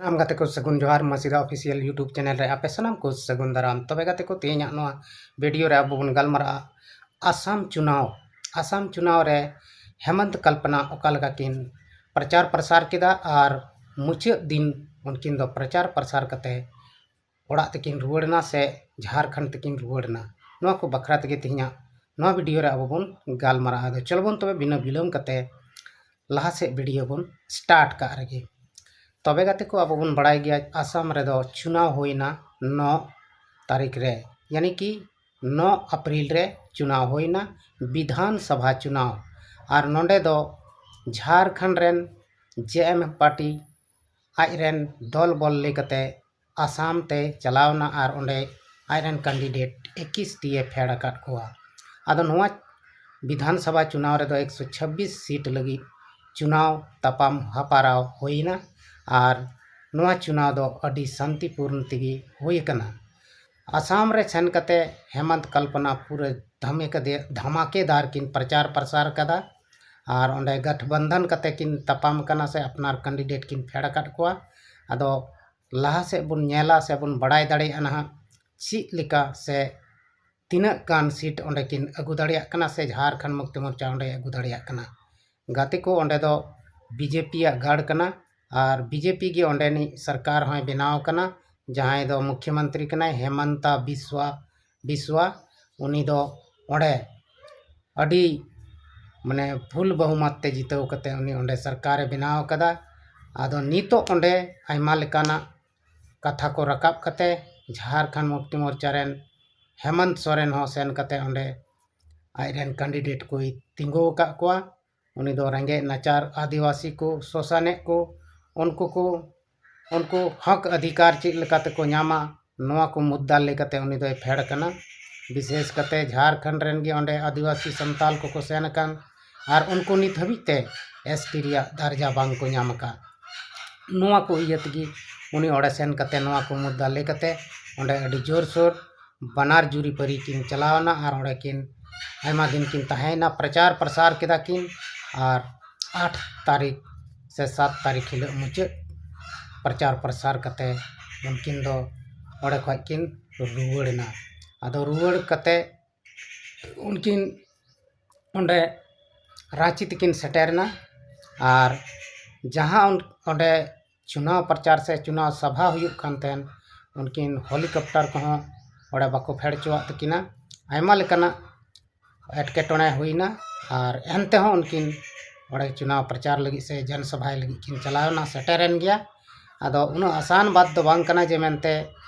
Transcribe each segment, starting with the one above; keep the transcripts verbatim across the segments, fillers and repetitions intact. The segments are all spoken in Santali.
ᱟᱢ ᱜᱟᱛᱮ ᱠᱚ ᱥᱟᱹᱜᱩᱱ ᱡᱚᱦᱟᱨ, ᱢᱟᱹᱥᱤᱫᱟ ᱚᱯᱷᱤᱥᱤᱭᱟᱞ YouTube ᱪᱮᱱᱮᱞ ᱨᱮ ᱟᱯᱮ ᱥᱟᱱᱟᱢ ᱠᱚ ᱥᱟᱹᱜᱩᱱ ᱫᱟᱨᱟᱢ᱾ ᱛᱚᱵᱮ ᱜᱟᱛᱮ ᱠᱚ, ᱛᱮᱦᱮᱧᱟᱜ ᱱᱚᱣᱟ ᱵᱷᱤᱰᱤᱭᱳ ᱨᱮ ᱟᱵᱚ ᱵᱚᱱ ᱜᱟᱞᱢᱟᱨᱟᱜᱼᱟ ᱟᱥᱟᱢ ᱪᱩᱱᱟᱣ᱾ ᱟᱥᱟᱢ ᱪᱩᱱᱟᱣ ᱨᱮ ᱦᱮᱢᱚᱱᱛ ᱠᱚᱞᱯᱚᱱᱟ ᱚᱠᱟ ᱞᱮᱠᱟ ᱠᱤᱱ ᱯᱨᱚᱪᱟᱨ ᱯᱨᱚᱥᱟᱨ ᱠᱮᱫᱟ ᱟᱨ ᱢᱩᱪᱟᱹᱫ ᱫᱤᱱ ᱩᱱᱠᱤᱱ ᱫᱚ ᱯᱨᱚᱪᱟᱨ ᱯᱨᱚᱥᱟᱨ ᱠᱟᱛᱮ ᱚᱲᱟᱜ ᱛᱮᱠᱤᱱ ᱨᱩᱣᱟᱹᱲ ᱮᱱᱟ ᱥᱮ ᱡᱷᱟᱲᱠᱷᱚᱸᱰ ᱛᱮᱠᱤᱱ ᱨᱩᱣᱟᱹᱲ ᱮᱱᱟ, ᱱᱚᱣᱟ ᱠᱚ ᱵᱟᱠᱷᱨᱟ ᱛᱮᱜᱮ ᱛᱮᱦᱮᱧᱟᱜ ᱱᱚᱣᱟ ᱵᱷᱤᱰᱤᱭᱳ ᱨᱮ ᱟᱵᱚ ᱵᱚᱱ ᱜᱟᱞᱢᱟᱨᱟᱜᱼᱟ᱾ ᱟᱫᱚ ᱪᱚᱞᱚ ᱵᱚᱱ ᱛᱚᱵᱮ ᱵᱤᱱᱟᱹ ᱵᱤᱞᱚᱢ ᱠᱟᱛᱮ ᱞᱟᱦᱟ ᱥᱮᱫ ᱵᱷᱤᱰᱤᱭᱳ ᱵᱚᱱ ᱥᱴᱟᱨᱴ ᱠᱟᱜ ᱨᱮᱜᱮ᱾ ᱛᱚᱵᱮ ᱜᱟᱛᱮ ᱠᱚ, ᱟᱵᱚ ᱵᱚᱱ ᱵᱟᱲᱟᱭ ᱜᱮᱭᱟ ᱟᱥᱟᱢ ᱨᱮᱫᱚ ᱪᱩᱱᱟᱣ ᱦᱩᱭᱱᱟ ᱱᱚ ᱛᱟᱹᱨᱤᱠᱷ ᱨᱮ, ᱭᱟᱱᱤ ᱠᱤ ᱱᱚ ᱟᱯᱨᱤᱞ ᱨᱮ ᱪᱩᱱᱟᱣ ᱦᱩᱭᱱᱟ, ᱵᱤᱫᱷᱟᱱ ᱥᱚᱵᱷᱟ ᱪᱩᱱᱟᱣ᱾ ᱟᱨ ᱱᱚᱰᱮ ᱫᱚ ᱡᱷᱟᱲᱠᱷᱚᱸᱰ ᱨᱮᱱ ᱡᱮ ᱮᱢ ᱯᱟᱨᱴᱤ ᱟᱡ ᱨᱮᱱ ᱫᱚᱞ ᱵᱚᱞ ᱞᱟᱹᱭ ᱠᱟᱛᱮ ᱟᱥᱟᱢ ᱛᱮ ᱪᱟᱞᱟᱣ ᱮᱱᱟ ᱟᱨ ᱚᱸᱰᱮ ᱟᱡ ᱨᱮᱱ ᱠᱮᱱᱰᱤᱰᱮᱴ ᱮᱠᱤᱥ ᱴᱤ ᱮ ᱯᱷᱮᱰ ᱟᱠᱟᱫ ᱠᱚᱣᱟ᱾ ᱟᱫᱚ ᱱᱚᱣᱟ ᱵᱤᱫᱷᱟᱱ ᱥᱚᱵᱷᱟ ᱪᱩᱱᱟᱣ ᱨᱮᱫᱚ ᱮᱠᱥᱚ ᱪᱷᱟᱵᱵᱤᱥ ᱥᱤᱴ ᱞᱟᱹᱜᱤᱫ ᱪᱩᱱᱟᱣ ᱛᱟᱯᱟᱢ ᱦᱟᱯᱟᱨᱟᱣ ᱦᱩᱭᱱᱟ ᱟᱨ ᱱᱚᱣᱟ ᱪᱩᱱᱟᱣ ᱫᱚ ᱟᱹᱰᱤ ᱥᱟᱱᱛᱤᱯᱩᱨᱱ ᱛᱮᱜᱮ ᱦᱩᱭ ᱟᱠᱟᱱᱟ᱾ ᱟᱥᱟᱢ ᱨᱮ ᱥᱮᱱ ᱠᱟᱛᱮ ᱦᱮᱢᱚᱱᱛ ᱠᱚᱞᱯᱚᱱᱟ ᱯᱩᱨᱟᱹ ᱫᱷᱟᱢᱮᱠᱟᱫᱮ-, ᱫᱷᱟᱢᱟᱠᱮᱫᱟᱨ ᱠᱤᱱ ᱯᱨᱚᱪᱟᱨ ᱯᱨᱚᱥᱟᱨ ᱠᱟᱫᱟ ᱟᱨ ᱚᱸᱰᱮ ᱜᱟᱴᱷᱵᱟᱱᱫᱷᱟᱱ ᱠᱟᱛᱮ ᱠᱤᱱ ᱛᱟᱯᱟᱢ ᱠᱟᱱᱟ ᱥᱮ ᱟᱯᱱᱟᱨ ᱠᱮᱱᱰᱤᱰᱮᱴ ᱠᱤᱱ ᱯᱷᱮᱰ ᱟᱠᱟᱫ ᱠᱚᱣᱟ᱾ ᱟᱫᱚ ᱞᱟᱦᱟ ᱥᱮᱫ ᱵᱚᱱ ᱧᱮᱞᱟ ᱥᱮ ᱵᱚᱱ ᱵᱟᱲᱟᱭ ᱫᱟᱲᱮᱭᱟᱜᱼᱟ ᱱᱟᱦᱟᱜ ᱪᱮᱫ ᱞᱮᱠᱟ ᱥᱮ ᱛᱤᱱᱟᱹᱜ ᱜᱟᱱ ᱥᱤᱴ ᱚᱸᱰᱮ ᱠᱤᱱ ᱟᱹᱜᱩ ᱫᱟᱲᱮᱭᱟᱜ ᱠᱟᱱᱟ ᱥᱮ ᱡᱷᱟᱲᱠᱷᱚᱸᱰ ᱢᱩᱠᱛᱤ ᱢᱳᱨᱪᱟ ᱚᱸᱰᱮ ᱟᱹᱜᱩ ᱫᱟᱲᱮᱭᱟᱜ ᱠᱟᱱᱟ᱾ ᱜᱟᱛᱮ ᱠᱚ, ᱚᱸᱰᱮ ᱫᱚ ᱵᱤᱡᱮᱯᱤ ᱭᱟᱜ ᱜᱟᱲ ᱠᱟᱱᱟ ᱟᱨ ᱵᱤᱡᱮᱯᱤ ᱜᱮ ᱚᱸᱰᱮᱱᱤᱡ ᱥᱚᱨᱠᱟᱨ ᱦᱚᱸᱭ ᱵᱮᱱᱟᱣ ᱠᱟᱱᱟ, ᱡᱟᱦᱟᱸᱭ ᱫᱚ ᱢᱩᱠᱷᱭᱚᱢᱚᱱᱛᱨᱤ ᱠᱟᱱᱟᱭ ᱦᱮᱢᱚᱱᱛᱟ ᱵᱤᱥᱣᱟ, ᱵᱤᱥᱣᱟ᱾ ᱩᱱᱤ ᱫᱚ ᱚᱸᱰᱮ ᱟᱹᱰᱤ ᱢᱟᱱᱮ ᱯᱷᱩᱞ ᱵᱚᱦᱩᱢᱚᱛ ᱛᱮ ᱡᱤᱛᱟᱹᱣ ᱠᱟᱛᱮ ᱩᱱᱤ ᱚᱸᱰᱮ ᱥᱚᱨᱠᱟᱨᱮ ᱵᱮᱱᱟᱣ ᱟᱠᱟᱫᱟ᱾ ᱟᱫᱚ ᱱᱤᱛᱚᱜ ᱚᱸᱰᱮ ᱟᱭᱢᱟ ᱞᱮᱠᱟᱱᱟᱜ ᱠᱟᱛᱷᱟ ᱠᱚ ᱨᱟᱠᱟᱵ ᱠᱟᱛᱮ ᱡᱷᱟᱲᱠᱷᱚᱸᱰ ᱢᱩᱠᱛᱤ ᱢᱳᱨᱪᱟ ᱨᱮᱱ ᱦᱮᱢᱚᱱᱛ ᱥᱚᱨᱮᱱ ᱦᱚᱸ ᱥᱮᱱ ᱠᱟᱛᱮ ᱚᱸᱰᱮ ᱟᱡ ᱨᱮᱱ ᱠᱮᱱᱰᱤᱰᱮᱴ ᱠᱚᱭ ᱛᱤᱸᱜᱩ ᱟᱠᱟᱫ ᱠᱚᱣᱟ᱾ ᱩᱱᱤ ᱫᱚ ᱨᱮᱸᱜᱮᱡ ᱱᱟᱪᱟᱨ ᱟᱹᱫᱤᱵᱟᱹᱥᱤ ᱠᱚ, ᱥᱳᱥᱟᱱᱮᱫ ᱠᱚ, ᱩᱱᱠᱩ ᱠᱚ, ᱩᱱᱠᱩ ᱦᱚᱠ ᱚᱫᱷᱤᱠᱟᱨ ᱪᱮᱫ ᱞᱮᱠᱟ ᱛᱮᱠᱚ ᱧᱟᱢᱟ, ᱱᱚᱣᱟ ᱠᱚ ᱢᱩᱫᱽᱫᱟ ᱞᱟᱹᱭ ᱠᱟᱛᱮ ᱩᱱᱤ ᱫᱚᱭ ᱯᱷᱮᱰ ᱠᱟᱱᱟ᱾ ᱵᱤᱥᱮᱥ ᱠᱟᱛᱮ ᱡᱷᱟᱲᱠᱷᱚᱸᱰ ᱨᱮᱱ ᱜᱮ ᱚᱸᱰᱮ ᱟᱹᱫᱤᱵᱟᱹᱥᱤ ᱥᱟᱱᱛᱟᱞ ᱠᱚᱠᱚ ᱥᱮᱱ ᱟᱠᱟᱱ ᱟᱨ ᱩᱱᱠᱩ ᱱᱤᱛ ᱦᱟᱹᱵᱤᱡ ᱛᱮ ᱮᱥ ᱴᱤ ᱨᱮᱭᱟᱜ ᱫᱟᱨᱡᱟ ᱵᱟᱝ ᱠᱚ ᱧᱟᱢ ᱟᱠᱟᱫ᱾ ᱱᱚᱣᱟ ᱠᱚ ᱤᱭᱟᱹ ᱛᱮᱜᱮ ᱩᱱᱤ ᱚᱸᱰᱮ ᱥᱮᱱ ᱠᱟᱛᱮ ᱱᱚᱣᱟ ᱠᱚ ᱢᱩᱫᱽᱫᱟ ᱞᱟᱹᱭ ᱠᱟᱛᱮ ᱚᱸᱰᱮ ᱟᱹᱰᱤ ᱡᱳᱨᱥᱳᱨ ᱵᱟᱱᱟᱨ ᱡᱩᱨᱤᱯᱟᱹᱨᱤ ᱠᱤᱱ ᱪᱟᱞᱟᱣ ᱮᱱᱟ ᱟᱨ ᱚᱸᱰᱮ ᱠᱤᱱ ᱟᱭᱢᱟ ᱫᱤᱱ ᱠᱤᱱ ᱛᱟᱦᱮᱸᱭᱮᱱᱟ, ᱯᱨᱚᱪᱟᱨ ᱯᱨᱚᱥᱟᱨ ᱠᱮᱫᱟ ᱠᱤᱱ᱾ ᱟᱨ ᱟᱴ ᱛᱟᱹᱨᱤᱠᱷ ᱥᱮ ᱥᱟᱛ ᱛᱟᱹᱨᱤᱠᱷ ᱦᱤᱞᱳᱜ ᱢᱩᱪᱟᱹᱫ ᱯᱨᱚᱪᱟᱨ ᱯᱨᱚᱥᱟᱨ ᱠᱟᱛᱮ ᱩᱱᱠᱤᱱ ᱫᱚ ᱚᱸᱰᱮ ᱠᱷᱚᱱ ᱠᱤᱱ ᱨᱩᱣᱟᱹᱲ ᱮᱱᱟ᱾ ᱟᱫᱚ ᱨᱩᱣᱟᱹᱲ ᱠᱟᱛᱮ ᱩᱱᱠᱤᱱ ᱚᱸᱰᱮ ᱨᱟᱸᱪᱤ ᱛᱮᱠᱤᱱ ᱥᱮᱴᱮᱨ ᱮᱱᱟ᱾ ᱟᱨ ᱡᱟᱦᱟᱸ ᱚᱸᱰᱮ ᱪᱩᱱᱟᱣ ᱯᱨᱚᱪᱟᱨ ᱥᱮ ᱪᱩᱱᱟᱣ ᱥᱟᱵᱷᱟ ᱦᱩᱭᱩᱜ ᱠᱟᱱ ᱛᱟᱦᱮᱸᱱ, ᱩᱱᱠᱤᱱ ᱦᱮᱞᱤᱠᱚᱯᱴᱟᱨ ᱠᱚᱦᱚᱸ ᱚᱸᱰᱮ ᱵᱟᱠᱚ ᱯᱷᱮᱰ ᱦᱚᱪᱚᱣᱟᱜ ᱛᱟᱹᱠᱤᱱᱟ᱾ ᱟᱭᱢᱟ ᱞᱮᱠᱟᱱᱟᱜ ᱮᱴᱠᱮᱴᱚᱬᱮ ᱦᱩᱭᱱᱟ᱾ ᱟᱨ ᱮᱱᱛᱮᱦᱚᱸ ᱩᱱᱠᱤᱱ ᱚᱸᱰᱮ ᱪᱩᱱᱟᱣ ᱯᱨᱚᱪᱟᱨ ᱞᱟᱹᱜᱤᱫ ᱥᱮ ᱡᱚᱱ ᱥᱚᱵᱷᱟᱭ ᱞᱟᱹᱜᱤᱫ ᱠᱤᱱ ᱪᱟᱞᱟᱣ ᱮᱱᱟ, ᱥᱮᱴᱮᱨᱮᱱ ᱜᱮᱭᱟ᱾ ᱟᱫᱚ ᱩᱱᱟᱹᱜ ᱟᱥᱟᱱ ᱵᱟᱛ ᱫᱚ ᱵᱟᱝ ᱠᱟᱱᱟ ᱡᱮ ᱢᱮᱱᱛᱮ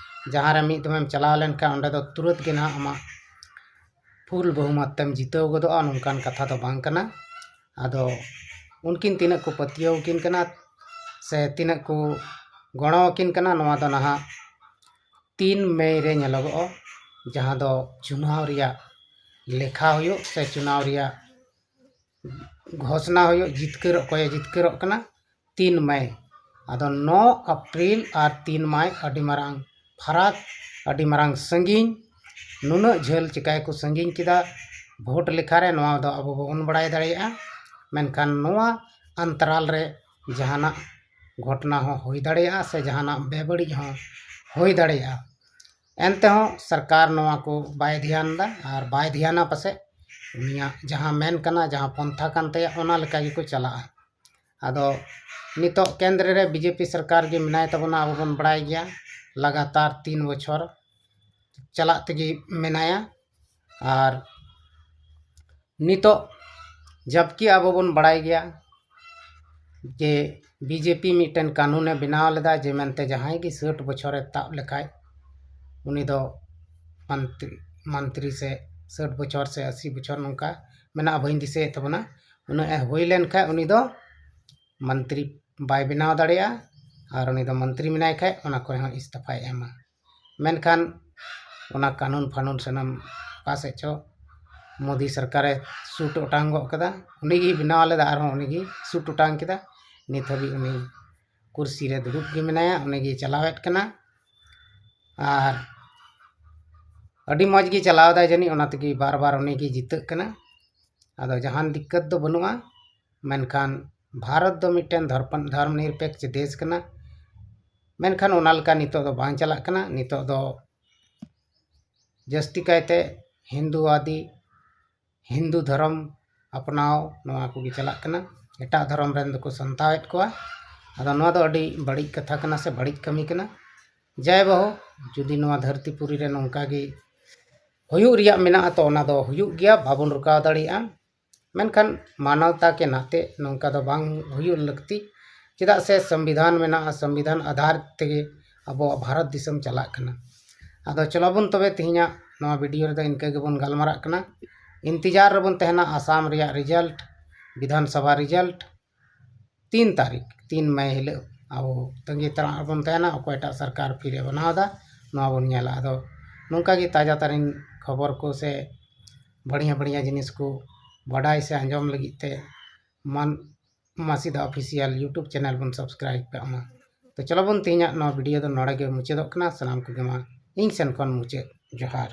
ᱡᱟᱦᱟᱸ ᱨᱮ ᱢᱤᱫ ᱫᱚᱢᱮᱢ ᱪᱟᱞᱟᱣ ᱞᱮᱱᱠᱷᱟᱱ ᱚᱸᱰᱮ ᱫᱚ ᱛᱩᱨᱟᱹᱛ ᱜᱮ ᱱᱟᱦᱟᱜ ᱟᱢᱟᱜ ᱯᱷᱩᱞ ᱵᱚᱦᱩᱢᱚᱛ ᱛᱮᱢ ᱡᱤᱛᱟᱹᱣ ᱜᱚᱫᱚᱜᱼᱟ, ᱱᱚᱝᱠᱟᱱ ᱠᱟᱛᱷᱟ ᱫᱚ ᱵᱟᱝ ᱠᱟᱱᱟ᱾ ᱟᱫᱚ ᱩᱱᱠᱤᱱ ᱛᱤᱱᱟᱹᱜ ᱠᱚ ᱯᱟᱹᱛᱭᱟᱹᱣ ᱟᱹᱠᱤᱱ ᱠᱟᱱᱟ ᱥᱮ ᱛᱤᱱᱟᱹᱜ ᱠᱚ ᱜᱚᱲᱚ ᱟᱹᱠᱤᱱ ᱠᱟᱱᱟ, ᱱᱚᱣᱟ ᱫᱚ ᱱᱟᱦᱟᱜ ᱛᱤᱱ ᱢᱮ ᱨᱮ ᱧᱮᱞᱚᱜᱚᱜᱼᱟ, ᱡᱟᱦᱟᱸ ᱫᱚ ᱪᱩᱱᱟᱣ ᱨᱮᱭᱟᱜ ᱞᱮᱠᱷᱟ ᱦᱩᱭᱩᱜ ᱥᱮ ᱪᱩᱱᱟᱣ ᱨᱮᱭᱟᱜ ᱜᱷᱳᱥᱱᱟ ᱦᱩᱭᱩᱜ, ᱡᱤᱛᱠᱟᱹᱨᱚᱜ, ᱚᱠᱚᱭᱮ ᱡᱤᱛᱠᱟᱹᱨᱚᱜ ᱠᱟᱱᱟ, ᱛᱤᱱ ᱢᱮ᱾ ᱟᱫᱚ ᱱᱚ ᱮᱯᱨᱤᱞ ᱟᱨ ᱛᱤᱱ ᱢᱟᱭ ᱟᱹᱰᱤ ᱢᱟᱨᱟᱝ ᱯᱷᱟᱨᱟᱠ, ᱟᱹᱰᱤ ᱢᱟᱨᱟᱝ ᱥᱟᱺᱜᱤᱧ᱾ ᱱᱩᱱᱟᱹᱜ ᱡᱷᱟᱹᱞ ᱪᱤᱠᱟᱹᱭ ᱠᱚ ᱥᱟᱺᱜᱤᱧ ᱠᱮᱫᱟ ᱵᱷᱳᱴ ᱞᱮᱠᱷᱟ ᱨᱮ, ᱱᱚᱣᱟ ᱫᱚ ᱟᱵᱚ ᱵᱟᱵᱚᱱ ᱵᱟᱲᱟᱭ ᱫᱟᱲᱮᱭᱟᱜᱼᱟ᱾ ᱢᱮᱱᱠᱷᱟᱱ ᱱᱚᱣᱟ ᱟᱱᱛᱟᱨᱟᱞ ᱨᱮ ᱡᱟᱦᱟᱱᱟᱜ ᱜᱷᱚᱴᱚᱱᱟ ᱦᱚᱸ ᱦᱩᱭ ᱫᱟᱲᱮᱭᱟᱜᱼᱟ ᱥᱮ ᱡᱟᱦᱟᱱᱟᱜ ᱵᱮᱵᱟᱹᱲᱤᱡ ᱦᱚᱸ ᱦᱩᱭ ᱫᱟᱲᱮᱭᱟᱜᱼᱟ᱾ ᱮᱱᱛᱮᱦᱚᱸ ᱥᱚᱨᱠᱟᱨ ᱱᱚᱣᱟ ᱠᱚ ᱵᱟᱭ ᱫᱷᱮᱭᱟᱱ ᱮᱫᱟ ᱟᱨ ᱵᱟᱭ ᱫᱷᱮᱭᱟᱱᱟ ᱯᱟᱥᱮᱡ᱾ ᱩᱱᱤᱭᱟᱜ ᱡᱟᱦᱟᱸ ᱢᱮᱱ ᱠᱟᱱᱟ, ᱡᱟᱦᱟᱸ ᱯᱚᱱᱛᱷᱟ ᱠᱟᱱ ᱛᱟᱭᱟ, ᱚᱱᱟ ᱞᱮᱠᱟ ᱜᱮᱠᱚ ᱪᱟᱞᱟᱜᱼᱟ᱾ ᱟᱫᱚ ᱱᱤᱛᱚᱜ ᱠᱮᱱᱫᱨᱚ ᱨᱮ ᱵᱤᱡᱮᱯᱤ ᱥᱚᱨᱠᱟᱨ ᱜᱮ ᱢᱮᱱᱟᱭ ᱛᱟᱵᱚᱱᱟ, ᱟᱵᱚ ᱵᱚᱱ ᱵᱟᱲᱟᱭ ᱜᱮᱭᱟ, ᱞᱟᱜᱟᱛᱟᱨ ᱛᱤᱱ ᱵᱚᱪᱷᱚᱨ ᱪᱟᱞᱟᱜ ᱛᱮᱜᱮ ᱢᱮᱱᱟᱭᱟ᱾ ᱟᱨ ᱱᱤᱛᱚᱜ ᱡᱟᱵᱠᱤ ᱟᱵᱚ ᱵᱚᱱ ᱵᱟᱲᱟᱭ ᱜᱮᱭᱟ ᱡᱮ ᱵᱤᱡᱮᱯᱤ ᱢᱤᱫᱴᱮᱱ ᱠᱟᱹᱱᱩᱱᱮ ᱵᱮᱱᱟᱣ ᱞᱮᱫᱟ ᱡᱮ ᱢᱮᱱᱛᱮ ᱡᱟᱦᱟᱸᱭ ᱜᱮ ᱥᱟᱹᱴ ᱵᱚᱪᱷᱚᱨᱮ ᱛᱟᱵ ᱞᱮᱠᱷᱟᱡ ᱩᱱᱤ ᱫᱚ ᱢᱚᱱᱛᱨᱤ, ᱢᱚᱱᱛᱨᱤ ᱥᱮ ᱥᱟᱹᱴ ᱵᱚᱪᱷᱚᱨ ᱥᱮ ᱟᱥᱤ ᱵᱚᱪᱷᱚᱨ ᱱᱚᱝᱠᱟ ᱢᱮᱱᱟᱜᱼᱟ, ᱵᱟᱹᱧ ᱫᱤᱥᱟᱹᱭᱮᱫ ᱛᱟᱵᱚᱱᱟ, ᱩᱱᱟᱹᱜ ᱮ ᱦᱩᱭ ᱞᱮᱱᱠᱷᱟᱡ ᱩᱱᱤ ᱫᱚ ᱢᱚᱱᱛᱨᱤ ᱵᱟᱭ ᱵᱮᱱᱟᱣ ᱫᱟᱲᱮᱭᱟᱜᱼᱟ ᱟᱨ ᱩᱱᱤ ᱫᱚ ᱢᱚᱱᱛᱨᱤ ᱢᱮᱱᱟᱭ ᱠᱷᱟᱡ ᱚᱱᱟ ᱠᱚᱨᱮ ᱦᱚᱸ ᱤᱥᱛᱤᱯᱷᱟᱭ ᱮᱢᱟ᱾ ᱢᱮᱱᱠᱷᱟᱱ ᱚᱱᱟ ᱠᱟᱹᱱᱩᱱ ᱯᱷᱟᱹᱱᱩᱱ ᱥᱟᱱᱟᱢ ᱚᱠᱟ ᱥᱮᱫ ᱪᱚ ᱢᱳᱫᱤ ᱥᱚᱨᱠᱟᱨᱮ ᱥᱩᱴ ᱚᱴᱟᱝ ᱜᱚᱫ ᱠᱟᱫᱟ᱾ ᱩᱱᱤᱜᱮᱭ ᱵᱮᱱᱟᱣ ᱞᱮᱫᱟ, ᱟᱨᱦᱚᱸ ᱩᱱᱤᱜᱮ ᱥᱩᱴ ᱚᱴᱟᱝ ᱠᱮᱫᱟ᱾ ᱱᱤᱛ ᱦᱟᱹᱵᱤᱡ ᱩᱱᱤ ᱠᱩᱨᱥᱤ ᱨᱮ ᱫᱩᱲᱩᱵ ᱜᱮ ᱢᱮᱱᱟᱭᱟ, ᱩᱱᱤᱜᱮᱭ ᱪᱟᱞᱟᱣᱮᱫ ᱠᱟᱱᱟ᱾ ᱟᱨ ᱟᱹᱰᱤ ᱢᱚᱡᱽ ᱜᱮ ᱪᱟᱞᱟᱣ ᱮᱫᱟᱭ ᱡᱟᱹᱱᱤᱡ, ᱚᱱᱟ ᱛᱮᱜᱮ ᱵᱟᱨ ᱵᱟᱨ ᱩᱱᱤᱜᱮ ᱡᱤᱛᱟᱹᱜ ᱠᱟᱱᱟ᱾ ᱟᱫᱚ ᱡᱟᱦᱟᱱ ᱫᱤᱠᱠᱟᱹᱛ ᱫᱚ ᱵᱟᱹᱱᱩᱜᱼᱟ᱾ ᱢᱮᱱᱠᱷᱟᱱ ᱵᱷᱟᱨᱚᱛ ᱫᱚ ᱢᱤᱫᱴᱮᱱ ᱫᱷᱚᱨᱯᱚᱱ-, ᱫᱷᱚᱨᱢᱚ ᱱᱤᱨᱚᱯᱮᱠᱠᱷ ᱫᱮᱥ ᱠᱟᱱᱟ᱾ ᱢᱮᱱᱠᱷᱟᱱ ᱚᱱᱟ ᱞᱮᱠᱟ ᱱᱤᱛᱚᱜ ᱫᱚ ᱵᱟᱝ ᱪᱟᱞᱟᱜ ᱠᱟᱱᱟ᱾ ᱱᱤᱛᱚᱜ ᱫᱚ ᱡᱟᱹᱥᱛᱤ ᱠᱟᱭᱛᱮ ᱦᱤᱱᱫᱩᱣᱟᱫᱤ, ᱦᱤᱱᱫᱩ ᱫᱷᱚᱨᱚᱢ ᱟᱯᱱᱟᱣ, ᱱᱚᱣᱟ ᱠᱚᱜᱮ ᱪᱟᱞᱟᱜ ᱠᱟᱱᱟ᱾ ᱮᱴᱟᱜ ᱫᱷᱚᱨᱚᱢ ᱨᱮᱱ ᱫᱚᱠᱚ ᱥᱟᱱᱛᱟᱣᱮᱫ ᱠᱚᱣᱟ᱾ ᱟᱫᱚ ᱱᱚᱣᱟ ᱫᱚ ᱟᱹᱰᱤ ᱵᱟᱹᱲᱤᱡ ᱠᱟᱛᱷᱟ ᱠᱟᱱᱟ ᱥᱮ ᱵᱟᱹᱲᱤᱡ ᱠᱟᱹᱢᱤ ᱠᱟᱱᱟ᱾ ᱡᱟᱭ ᱵᱟᱹᱦᱩ, ᱡᱩᱫᱤ ᱱᱚᱣᱟ ᱫᱷᱟᱹᱨᱛᱤ ᱯᱩᱨᱤ ᱨᱮ ᱱᱚᱝᱠᱟ ᱜᱮ ᱦᱩᱭᱩᱜ ᱨᱮᱭᱟᱜ ᱢᱮᱱᱟᱜᱼᱟ, ᱛᱚ ᱚᱱᱟ ᱫᱚ ᱦᱩᱭᱩᱜ ᱜᱮᱭᱟ, ᱵᱟᱵᱚᱱ ᱨᱩᱠᱟᱣ ᱫᱟᱲᱮᱭᱟᱜᱼᱟ᱾ ᱢᱮᱱᱠᱷᱟᱱ ᱢᱟᱱᱚᱣᱛᱟ ᱠᱮ ᱱᱟᱛᱮ ᱱᱚᱝᱠᱟ ᱫᱚ ᱵᱟᱝ ᱦᱩᱭᱩᱜ ᱞᱟᱹᱠᱛᱤ, ᱪᱮᱫᱟᱜ ᱥᱮ ᱥᱚᱝᱵᱤᱫᱷᱟᱱ ᱢᱮᱱᱟᱜᱼᱟ, ᱥᱚᱝᱵᱤᱫᱷᱟᱱ ᱟᱫᱷᱟᱨ ᱛᱮᱜᱮ ᱟᱵᱚᱣᱟᱜ ᱵᱷᱟᱨᱚᱛ ᱫᱤᱥᱚᱢ ᱪᱟᱞᱟᱜ ᱠᱟᱱᱟ᱾ ᱟᱫᱚ ᱪᱚᱞᱚ ᱵᱚᱱ ᱛᱚᱵᱮ ᱛᱮᱦᱮᱧᱟᱜ ᱱᱚᱣᱟ ᱵᱷᱤᱰᱤᱭᱳ ᱨᱮᱫᱚ ᱤᱱᱠᱟᱹ ᱜᱮᱵᱚᱱ ᱜᱟᱞᱢᱟᱨᱟᱜ ᱠᱟᱱᱟ᱾ ᱤᱱᱛᱮᱡᱟᱨ ᱨᱮᱵᱚᱱ ᱛᱟᱦᱮᱱᱟ ᱟᱥᱟᱢ ᱨᱮᱭᱟᱜ ᱨᱤᱡᱟᱞᱴ, ᱵᱤᱫᱷᱟᱱ ᱥᱚᱵᱷᱟ ᱨᱤᱡᱟᱞᱴ᱾ ᱛᱤᱱ ᱛᱟᱹᱨᱤᱠᱷ, ᱛᱤᱱ ᱢᱮ ᱦᱤᱞᱳᱜ ᱟᱵᱚ ᱛᱟᱺᱜᱤ ᱛᱟᱲᱟᱜ ᱨᱮᱵᱚᱱ ᱛᱟᱦᱮᱱᱟ᱾ ᱚᱠᱚᱭᱴᱟᱜ ᱥᱚᱨᱠᱟᱨ ᱯᱷᱤᱨᱮ ᱵᱮᱱᱟᱣ ᱮᱫᱟ, ᱱᱚᱣᱟ ᱵᱚᱱ ᱧᱮᱞᱟ᱾ ᱟᱫᱚ ᱱᱚᱝᱠᱟ ᱜᱮ ᱛᱟᱡᱟ ᱛᱟᱨᱤᱱ ᱠᱷᱚᱵᱚᱨ ᱠᱚ ᱥᱮ ᱵᱟᱹᱲᱤᱭᱟ ᱵᱟᱹᱲᱤᱭᱟ ᱡᱤᱱᱤᱥ ᱠᱚ ᱵᱟᱰᱟᱭ ᱥᱮ ᱟᱸᱡᱚᱢ ᱞᱟᱹᱜᱤᱫ ᱛᱮ ᱢᱟᱱ ᱢᱟᱥᱤᱫᱟ ᱚᱯᱷᱤᱥᱤᱭᱟᱞ YouTube ᱪᱮᱱᱮᱞ ᱵᱚᱱ ᱥᱟᱵᱥᱠᱨᱟᱭᱤᱵ ᱠᱟᱜ ᱢᱟ᱾ ᱛᱚ ᱪᱚᱞᱚ ᱵᱚᱱ, ᱛᱮᱦᱮᱧᱟᱜ ᱱᱚᱣᱟ ᱵᱷᱤᱰᱤᱭᱳ ᱫᱚ ᱱᱚᱰᱮ ᱜᱮ ᱢᱩᱪᱟᱹᱫᱚᱜ ᱠᱟᱱᱟ᱾ ᱥᱟᱱᱟᱢ ᱠᱚᱜᱮ ᱢᱟ ᱤᱧ ᱥᱮᱱ ᱠᱷᱚᱱ ᱢᱩᱪᱟᱹᱫ ᱡᱚᱦᱟᱨ᱾